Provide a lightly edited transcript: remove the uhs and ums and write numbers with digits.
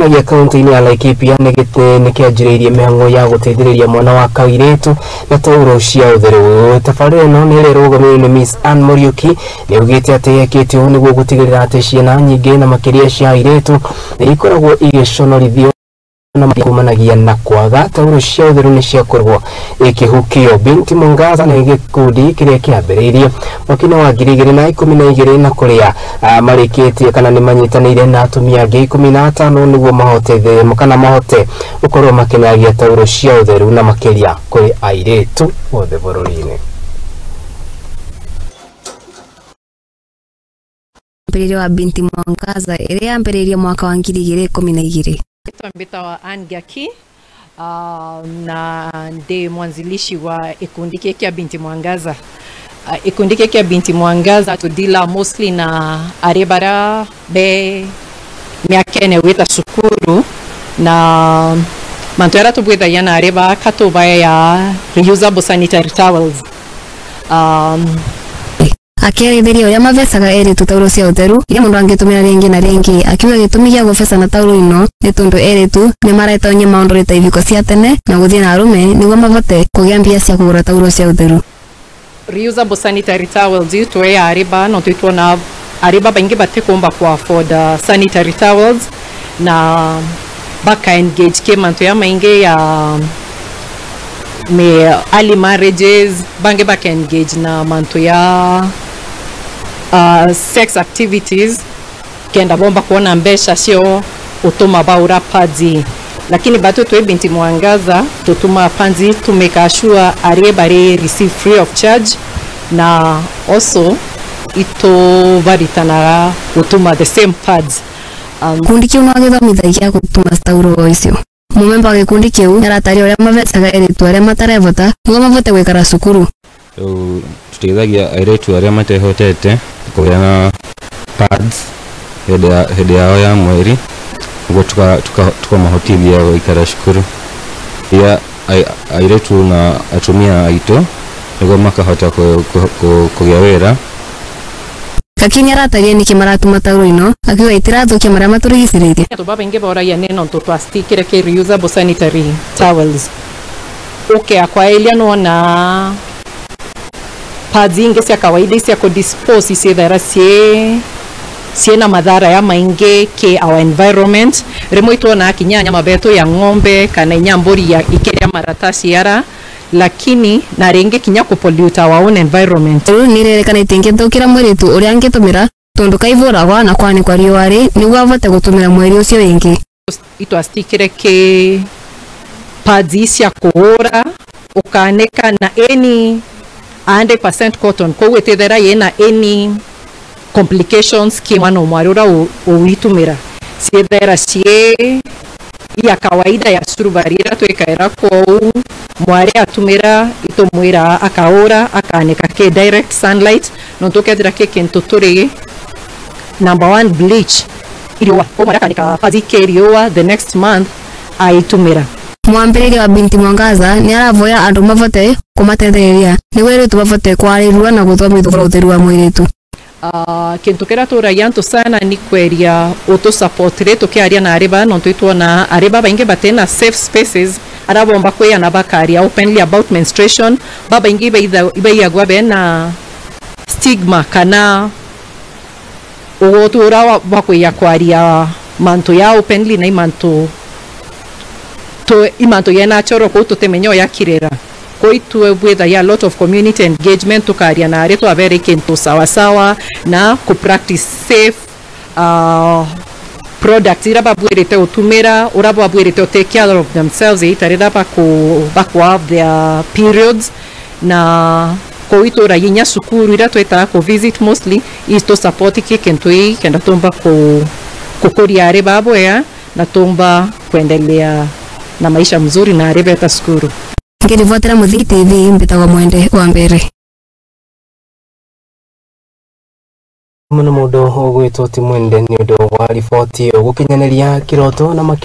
Gĩa kaunti-inĩ ya Laikipia nĩ kĩanjĩrĩirie mĩhang'o ya gũteithĩrĩria mwana wa kairĩtu na tauro cia ũtheru. Tabarĩra ĩno nĩ ĩrĩa ĩrũgamĩrĩirwo nĩ Miss Ann Muriuki nĩ augĩte atĩ ekĩte ũũ nĩguo gũtigĩrĩra atĩ ciana nyingĩ na makĩria cia airĩtu nĩ ikoragwo igĩconorithio na kumanagia na kwaga tauro cia ũtheru nĩ ciakorwo ikĩhukio. Binti Mwangaza nĩ gĩkundi kĩrĩa kĩambĩrĩirie mwaka-inĩ wa 2012 na kũrĩa marĩkĩtie kana nĩ manyitanĩire na atumia angĩ 15 nĩguo mahote kana mahote gũkorwo makĩnyagia tauro cia ũtheru na makĩria kũrĩ airĩtu othe bũrũri-inĩ. Mwambĩrĩrio wa Binti Mwangaza ĩrĩa yambĩrĩirie mwaka wa 2012. Mbita Ann Gaki na ndiye mwanzilishi wa ikundi kiki ya Binti Mwangaza. Ikundi kiki ya Binti Mwangaza tudila mostly na arebara be miakene wita sukuru na mantuera tubwita yana areba katuba ya reusable sanitary towels. Akĩarĩrĩria ũrĩa mabecaga erĩtu tauro cia ũtheru iria mũndũ angĩtũmĩra rĩngĩ na rĩngĩ, akiuga gĩtũmi gĩa gũbeca na tauro ino nĩ tondũ erĩtu nĩ maretonya maũndũ ta ibiko cia tene na gũthiĩ na arũme nĩguo mahote kũgĩa mbia cia kũgũra tauro cia ũtheru. Reusable sanitary towels itwe ya ariba no tuitwona ariba baingi batikumba ku afford sanitary towels na baka engage ke mantu ya maingi ya me early marriages bange baka engage na mantu ya sex activities kenda bomba kuona mbesha sio utuma baura padi, lakini batu tuwe Binti Mwangaza tutuma panzi to make sure arebare receive free of charge na also ito varitana utuma the same pads. Kundi kiu no githomithagia gũtuma tauro icio. Mumemba wa gĩkundi kĩu nĩarataria ũrĩa mabecaga airĩtu arĩa matarevota nĩguo mahote gũikara cukuru. Tuteithagia airĩtu arĩa matehotete kũgĩa na pads hĩndĩ yao ya mweri nĩguo tukamahotithia gũikara cukuru. Ya airĩtu na atumia aitũ nĩguo makahota kũgĩa wĩra. Gaki nĩarataria nĩkĩ maratuma tauro ino akiuga itirathũkia marĩa matũrigicĩrĩirie. Andũ babaingĩ boragia nĩ nontu twastikire kĩ reusable sanitary towels uke akwa nona pads ingi cia kawaida cia ku dispose ciethera ciena madhara ya maingi ke our environment. Rimwe tuona kinya nyama betu ya ng'ombe kana inya mburi ya ikiria maratasi yara, lakini na ringi kinya ku pollute our own environment. Riu nirerekana itingithukira mwiritu uria angitumira tondu kaivuragwa na kwanikwa riũa ri niguo avote gutumira mweri ucio wingi. Itwastikire ke pads cia kuhura ukaneka na any 100% cotton koguo itethera yena any complications ki mwana mwari ura uitumira ciethera cie ya kawaida ya surubari ira twikaira kou mwari atumira itumwira akaura akaneka ke direct sunlight no tukethira ke kintu turi number 1 bleach iriwa o mwari akaneka pads ke riũa the next month aitumira. Mwambĩrĩria wa Binti Mwangaza nĩ aravoya andũ mavote kũmateithĩrĩria nĩguo airĩtu mavote kwarĩrua na gũthomithio ũtheru wa mwĩrĩtu. Kintu kĩrĩa tũragia antu sana ni kweria ũtũsupport tukiaria na arĩba no twitwona arĩba baingi batena safe spaces arabomba kwĩana bakaria openly about menstruation babaingi ibaiagwa bena stigma kana ũgũtũra bakwĩya kwaria mantu ya openly na imantu to imantu ya natural ko tutemenyo ya kirera koitwe with a lot of community engagement tukaria na areto avere kintu sawa sawa na ku practice safe products ira babwirite utumira ura babwirite take care of themselves itarira baku have their periods na koitora yinya sukuru ira tweta ko visit mostly is to support kintu kenda tumba ku kukuria are baboya na tumba kuendelea na maisha mzuri na arebe sukuru. Ngiribotera Muthiki TV mbitagwo Mwende wa Mbere. Muno mundu ugwitwo ti Mwende ni undu wa riboti ugukinyaniria kiroto na makĩria.